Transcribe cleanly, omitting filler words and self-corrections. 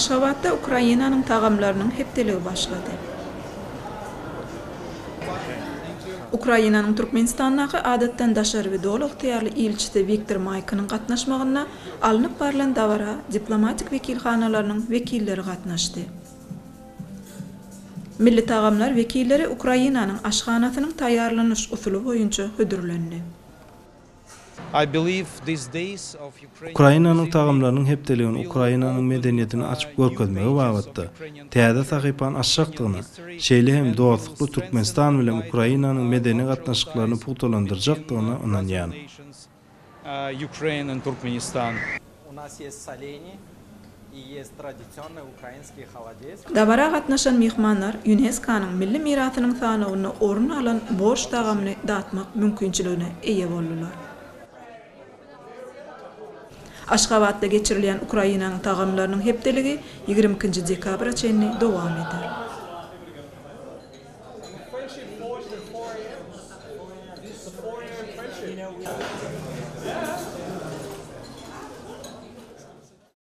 Aşgabatda Ukrainanyň tagamlarynyň hepdeligi başlady. Ukrainanyň Türkmenistandaky Adatdan daşary we Doly ygtyýarly ilçisi Wiktor Maýkonyň gatnaşmagynda alnyp barlan dabara diplomatik wekilhanalarynyň wekilleri gatnaşdy. Milli tagamlar wekilleri Ukrainanyň aşhanasynyň taýýarlanyş usuly boýunça hödürlendi. Ukrainanyň tagamlarynyň hepdeligini Ukrainanyň medeniýetini açyp görkezmegi babatda täze sahypany açjakdygyna, şeýle hem dostlukly Türkmenistan bilen Ukrainanyň medeni gatnaşyklaryny pugtalandyrjakdygyna ynanýan. Dabara gatnaşan myhmanlar ÝUNESKO-nyň milli mirasynyň sanawynda orun alan borş tagamyny datmak mümkinçiligine eýe boldular. Aşgabatda geçirilýän Ukrainanyň tagamlarynyň hepdeligi 22-nji dekabra çenli dowam eder.